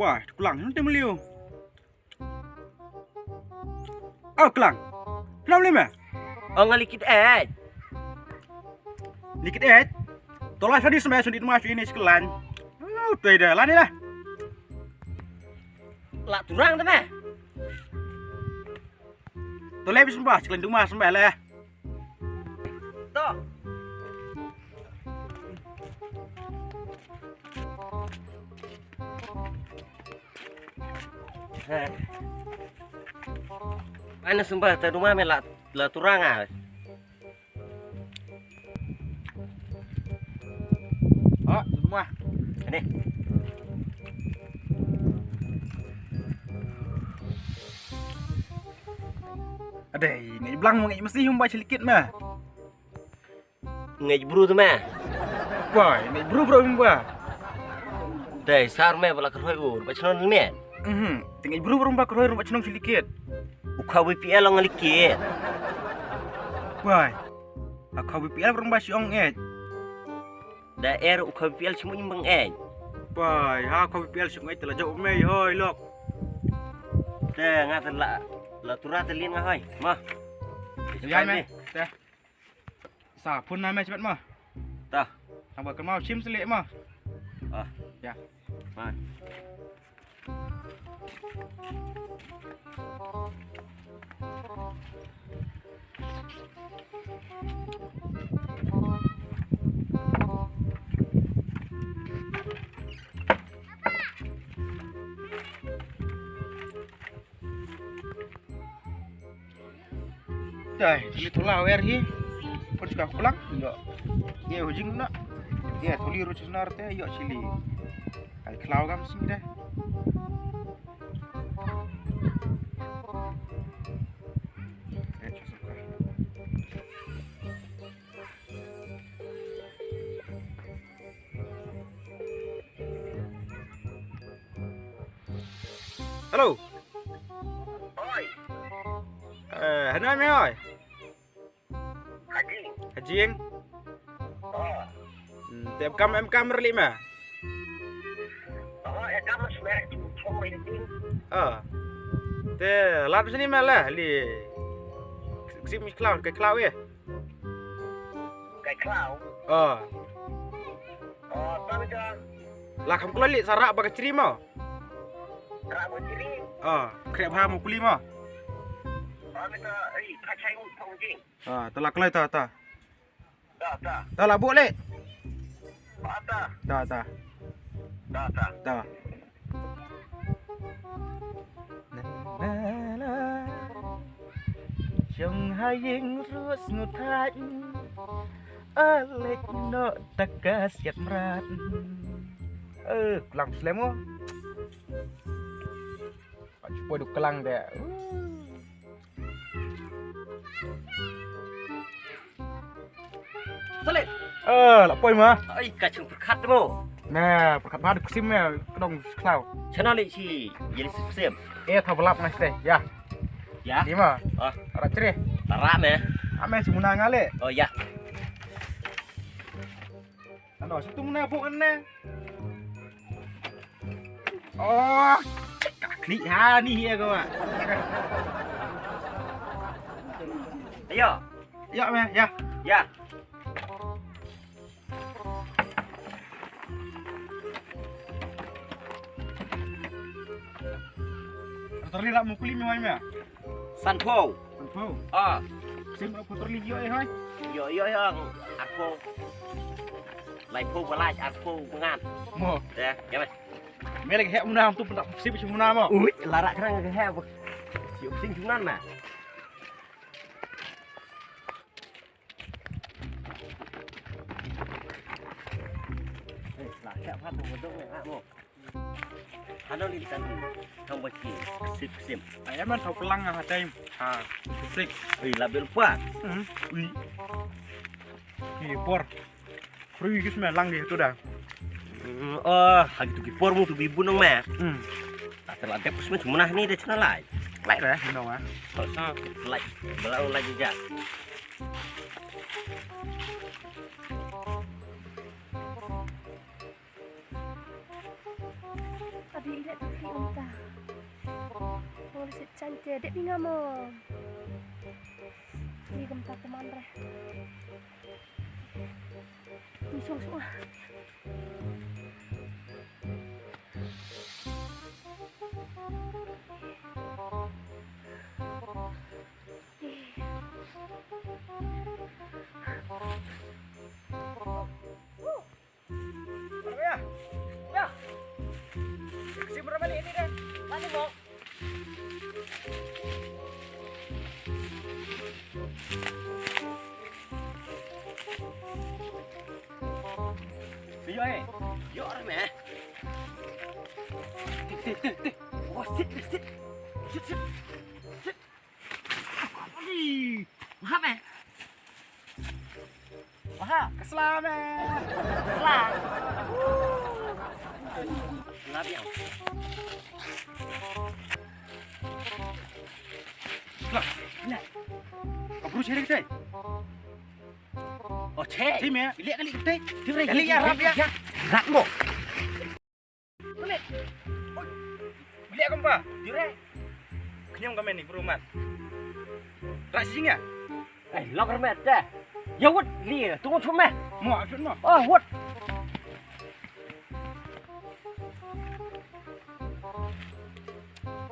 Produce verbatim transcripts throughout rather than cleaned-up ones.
Ai, Klang, hynrei te meliu. Oh, Klang. Klang meliu me? Oh, nga likit eh. Likit eh. Tola sadi semai sudi mas ini sekelan. Oh, tu ida lah ni lah. Lah turang tu me. Tola bis sembah sekelan tu mas sembah lah. To. Ana sembah ta duma me la la turang ah. Ah, duma. Ani. Adei, ngi blang ngi mesti hum ba chelikit ma. Ngeit bru tu me. Bai, ngeit bru bru hum ba. Dei sar me bala kerhoi ur ba chnon me. Mhm. Te ngeit bru bru ba kerhoi ur ba chnong silikit. U kha B P L ong likit. Bai. Ha kha B P L bru ba si ong ngeit. Da er u kha B P L simu imbang ngeit. Bai, ha kha B P L simu ngeit la jauh me hoi lok. Te nga te la la tura te lin nga hoi. Ma. Ya me. Te. Sa phun na me chibet ma. Ta. Hang ba kemau chim selik ma. Ah. Ya. Ma. Dai, chili thula wer hi. Pun suka pulang, yo. Ye hujing na. Ye thuli ru chesnar te, yo chili. Ai klau gam sing deh. Hello. Oi. Eh, hana me oi. Hajing. Hajing. Oh. Hmm, te em kam em kam rli me. Oh, em kam smer tu chong me ding. Ah. Te lat sini me lah li. Ksip mi klau, ke klau eh. Kai klau. Oh. Oh, ta me ka. La kham kloi li sa rak ba ka chri mo. Rak ba chri. Oh, khreh bha mo kuli mo. Oh, me ka, ei, ka chai u thong jing. Ah, ta la kloi ta ta. Ta ta. Ta la bu li. Ta ta. Ta ta. Ta ta. Ta. Shong ha ïing ruh sngewthuh. Alek noh ta ka siat mrad. Eh, klang slem oh. Pat poi duk klang de. Salit. Eh, la poi ma. Ai, ka chung pyrkhat mo. Nah, pyrkhat ba duk sim me, kedong klau. Chana li chi, yeli sim. Eh, tha belap ngai ste, ya. Ya. Di ma. Ah. Ara chre. Tara me. Ame si muna ngale. Oh, ya. Ano, situ muna buk ne. Oh, klik ha ni ya ko. Ayo. Ya me, ya. Ya. Terli rak mukuli me wai me. Sanpho. Sanpho. Ah. Sim rak putar li yo eh hai. Yo yo yo. Arpho. Laipho balaj arpho ngan. Mo. Ya, ya me. Me lagi hek muna tu pendak sip sip muna mo. Ui, larak kerang ke hek. Siup sing junan na. Eh, lah, siap kan tu betul ni, ah, mo. Ano ni kan tu, kau besi, sip sip. Ai man thau pelang ah time. Ha, sip. Ui, labil pa. Hmm. Ui. Ni por. Free kis me lang di tu dah. Hmm, oh, hagi tu ki por mu tu bibun nong me. Hmm. Ata la dep smen sumuna ni de chna lai. Lai dah, no ah. Sa lai. Bala lai ja. Bi ilek tu ki umta. Mo li sit chan te dep inga mo. Ni kumta teman re. Ni song song ah. Ya. Ya. Kasi berapa ni ini dah? Mana mo? Yo eh. Yo arme. Tih tih tih tih. Oh sit sit. Sit sit. Sit. Ani. Maha me. Maha. Keslam eh. Keslam. Keslam ya. Lah. Lah. Abru chere kita. Oh chere. Tim ya. Ilek kali kita. Tim ya. Rap ya. Rap mo. Kulit. Oi. Bilik aku mpa. Dire. Kenyam kami ni perumat. Rak sing ya? Eh, lo kermet dah. Ya wut li tunggu cuma. Mo action mo. Oh wut.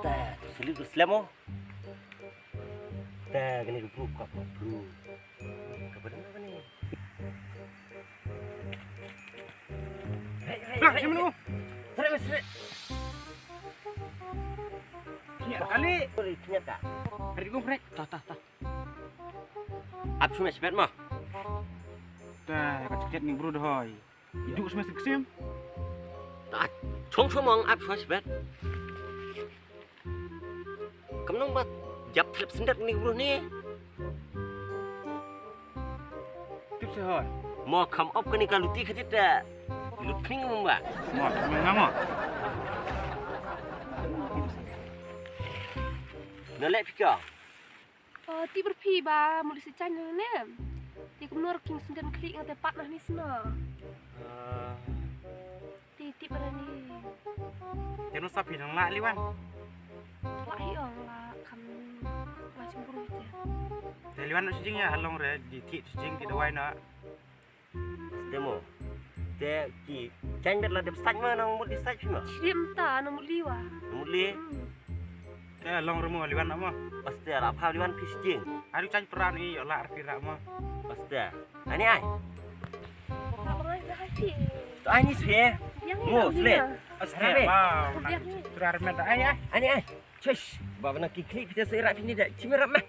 Dah, seli tu selemo. Dah kena gebru kap gebru. Kabar apa ni? Lah, sini dulu. Seret, seret. Sini kali. Boleh, sini tak? Hari gong, Frek. Tah, tah, tah. Ap sumai sepet mah. Tah, ka ceket ni bro dahoi. Idu sumai seksim. Tah, chong chong mong ap sumai sepet. Kam nong bat jap thlep sendat ni bro ni. Tip sehoi. Mo kam op kani ka luti khatit da. Lut khning mo ba. Mo, mo ngamo. Na lek pika. Oh, ti berpi ba muli si chan ne. Ti kumno king sendat khli ngate pat nah ni sno. Ti tip rani. Te no sa phi nang la liwan. La hi ong la kam wa chim bru te. Te liwan no sijing ya halong re di ti sijing ti dawai no. Demo. Te ki chan bet la dep sach ma nang mut di sach phi ma. Chim ta nang mut liwa. Nang mut li. Te long remo liwan amo. Oste la pha liwan phi sijing. Aru chan pran i la arpi ra mo. Oste. Ani ai. Abang ai dah hati. Ai ni swe. Yang ni. Ngo sle. Oste. Wow. Yang ni. Turar men ai ai. Ani ai. Shush. Ba bana ki klik kita serak phi ni dah. Chim rap mah.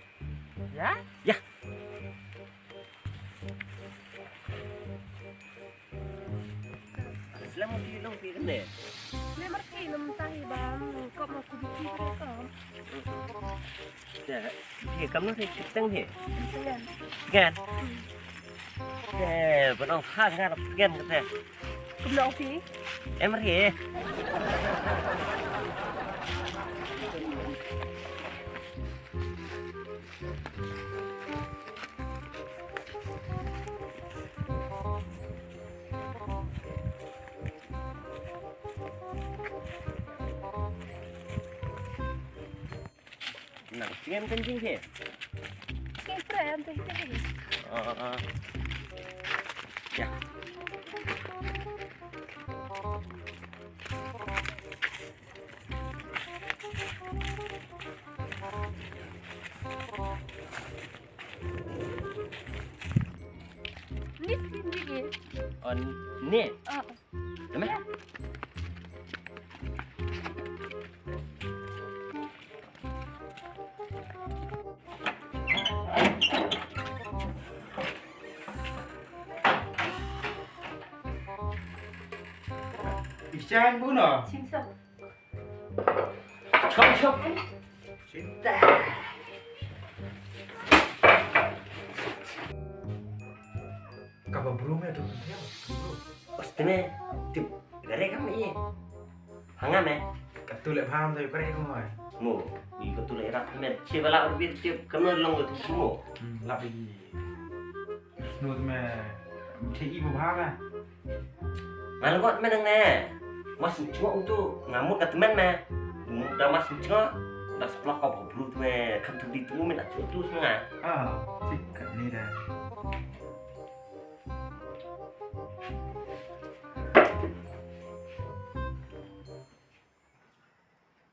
Ya? Ya. Selamat di long pi kene. Selamat ki nom tahi bam. Kop ma ku biki ko. Ya, dia kamu ni ciptang dia. Kan? Ya, benar ha ngar kan kata. Kumno phi? Em ri. Nang sngem kan jing he. Sngem prem te te he. Ah, ah. Ya. Ni sngem jing he. On ne. Ah. Tama? Isan buno. Simsong. Chop, chop. Cinta. Kaba brum ya tu, brum. Ostene, tip, gare kam ye. Hanga me. Katu le bham tu kare kam hoy. Mo, i katu le rak me, che bala ur bir che, kam long tu mo. Hmm, lap i. Snud me, che i bu bham me. Ngal got me nang ne. Mas jngoh utu nga mut ka tymmen me. Mut da mas jngoh. Da splak ko bru tu me kham tu di tu me da tu tu snga. Ah, cik ka ni da.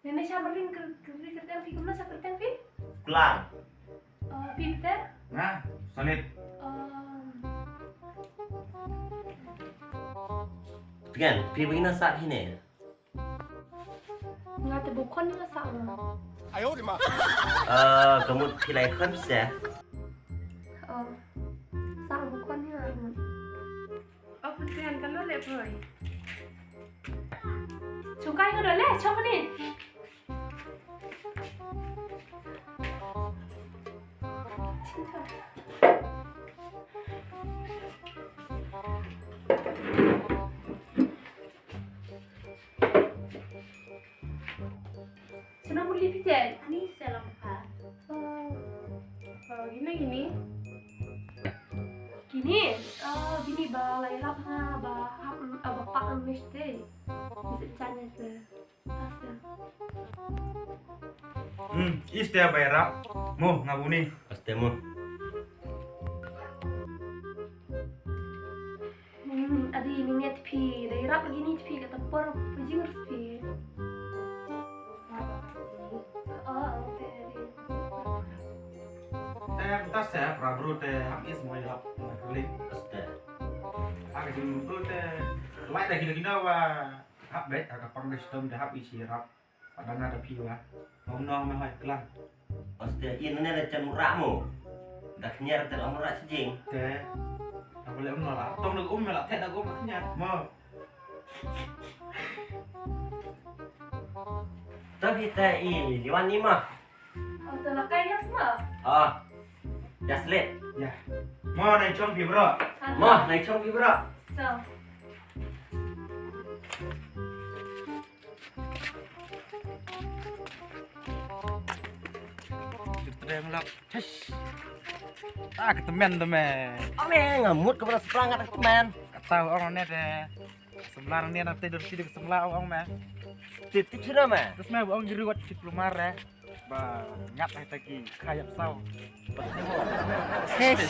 Nene sha mering ker ker ker phi kumno sha ker phi? Klang. Phi te? Nga, Salit. Dengan, phi bina sat hine. Nga te bukon nga sa nga. Ayo di ma. Eh, kamu phi lai khon se. Sa bukon nga. Apa tu yang kalau le boy? Chungkai nga dole, chok ni. Sana muli piten. Ani salam pa. Oh, gini gini. Gini, oh, gini ba lai lap ha ba hap ba pak ang mesti. Bisa chanya te. Hmm, iste bai rap. Mo, nga buni. Aste mo. Hmm, adi ni net phi, dai rap lagi ni phi kata por pujing phi. Oh, oke, adi. Eh, tas ya, pra bro te hap is mo rap na klik. Aste. Aga jing bro te lai da gila gila wa. Hap bet, aga pang da stom da hap isi rap. Padang ada phi wa. Ngom nong me hoi klan. Oste in ne da chan mura mo. Da khnyar te la mura sijing. Te. Apa le um la. Tong da um la te da um khnyar. Mo. Tapi te i liwan ni ma. Oh, to la kai yas ma. Ah. Yas let. Ya. Mo nai chong phi bro. Mo nai chong phi bro. So. Treng lak. Chas. Ah, ka tymmen tymmen. Ame nga mut ka bra sprang ka tymmen. Kata ong ne de. Semlar ne na te dur sidi semlar ong me. Tip tip sida me. Terus me ong giri wat tip lumar eh. Ba ngat ai taki khayap sau. Hesh.